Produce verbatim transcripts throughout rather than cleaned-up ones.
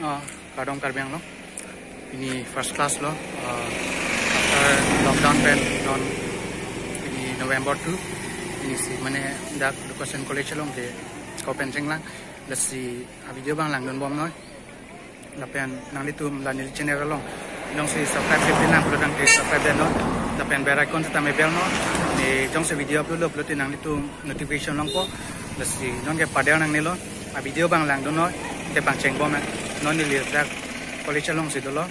Oh, kardom Karbi Anglong. Pini first class lo. Uh, after lockdown pen non pini November two. Pini si mane dak Education College along ke ko pen chenglang. Lasi a video abang langdun bomnoi. Lapen nanglitum la neli channel along jongsi subscribe ke pinlang pulo tangte subscribe detnon. Lapen bell icon seta me bell non. Ne jongsi video upload lo pulote nanglitum notification longpo. Lasi non ke pader nangnelo. A video abang langdunnoi. Te pangcheng bomnang. Non neli dak college alongsi dolo.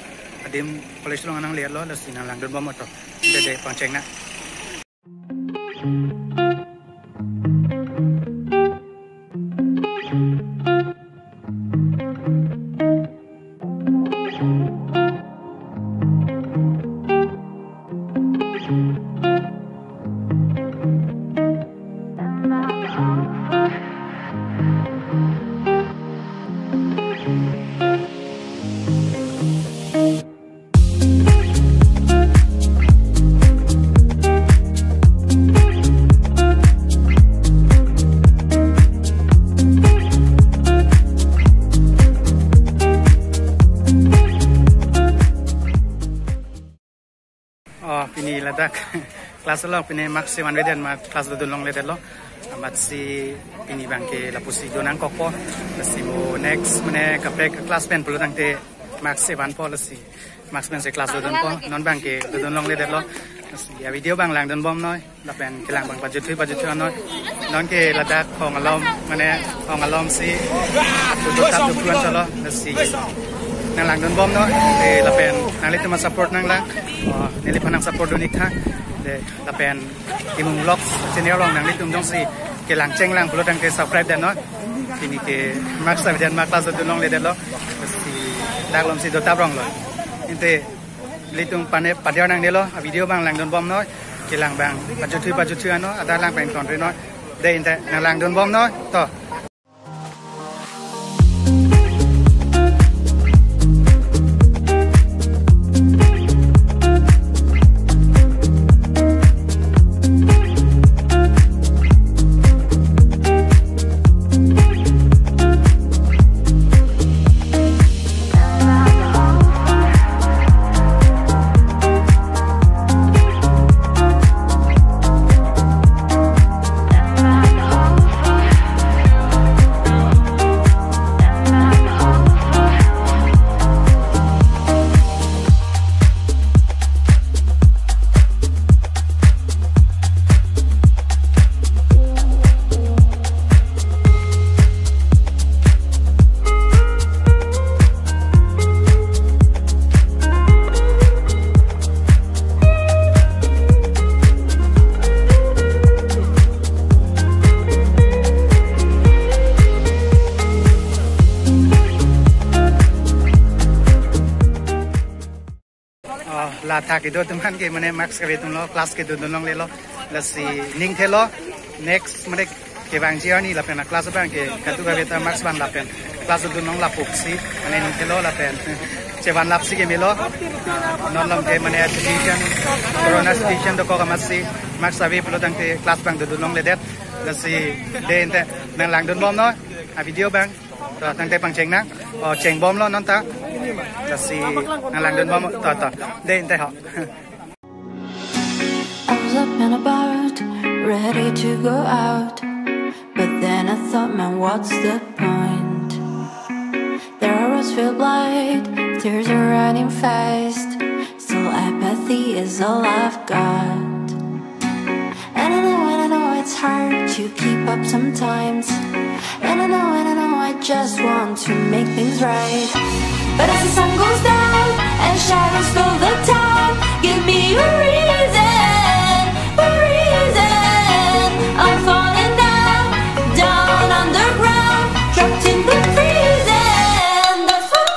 Adim college along nanglerlo. Lasi nanglangdun bomnon to. Te te pangchengnang. Oh, pini ladak class lo, pini marks si vanvedet ma class dodun longledetlo. Amatsi pini abangke lapusi donangkokpo. Lasi mo next mane kaprek class pen pulo tangte marks si vanpo lasi. Marks pen si class dodunpo. Non abangke dodun longledetlo. Lasi a video abang langdun bomnoi. Lapen kelang abang pajuthui pajuthuinoi. Non ke ladak hong alom mane hong alom si dotap dothuan chalo. Lasi nanglangdun bomnoi. Eh, lapen nanglitum support nanglang. Oh, neliphan nang support dun-ik tha. De, lapen Timung Vlogs channel along nanglitum jongsi kelang chenglang pulo tangte subscribe detnon. Pini ke marks avedet ma class dodun longledetlo. Lasi dak alom si dotap ronglo. Ante nelitum pane pader nangnelo, a video abang langdun bomnoi, kelang abang pajuthui pajuthuinoi, adar lang pen konrinoi. De ante nanglangdun bomnoi, to. Oh, la thak kedo atum aphan ke mane marks kavetunlo, class kedodun longlelo. Lasi ning thelo, next mane kevangji arni lapen a class abangke kadokave ta marks van lapen class dodun long lapuksi mane ning thelo lapen chevan lapsi kemelo. Non alom ke mane situation, corona situation dokok amatsi marks ave pulo tangte class abang dodun longledet. Lasi de ante nanglangdun bomnoi a video abang. To, tangte pangchengnang. Oh, cheng bomlo non ta. Lasi nanglangdun bom, to, to. De ante ho. I was up and about, ready to go out. But then I thought, man, what's the point? There I was, feel blind, tears are running fast. Still, apathy is all I've got. And I know, and I know it's hard to keep up sometimes. And I know, and I know I just want to make things right. But as the sun goes down and shadows fill the town, give me a reason, a reason. I'm falling down, down underground, trapped in the freezing, the freezing.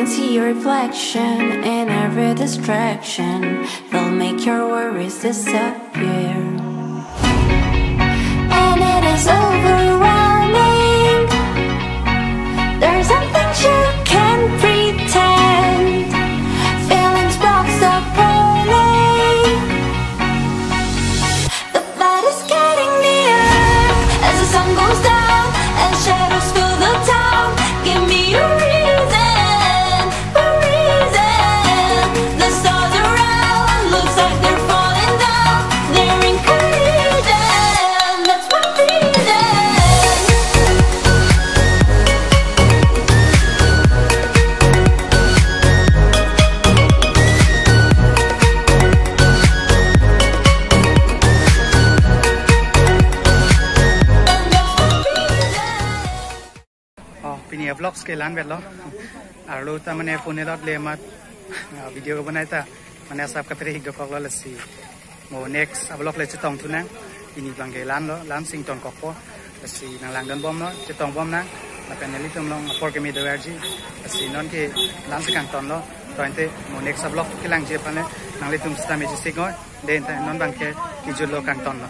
See your reflection in every distraction. They'll make your worries disappear. And it is overwhelming. There's some things you can't pretend. Feelings blocks the pulling. The light is getting near as the sun goes down and shadows fill the town. Give me a reason, a reason. The stars are out, looks like they're falling down. They're increasing, that's my reason. Oh, pini a-vlogs ke la-an vetlo. Arlo ta mane phone lot le mat, ah, video ke bonai ta mane asap kaprek hik dokoklo, lasi mo next a-vlog le chetongthu nang. Pini abang ke la-anlo, la-an si ingtonkokpo. Lasi nanglangdunbomlo, chetongbom nang. Lapen nelitum along apor keme doverji. Lasi non ke la-an si kangtonlo. To ante mo next a-vlog kelangji aphan le nanglitum sita me chesik noi. Den ta non abang ke kejutlo, kangtonlo.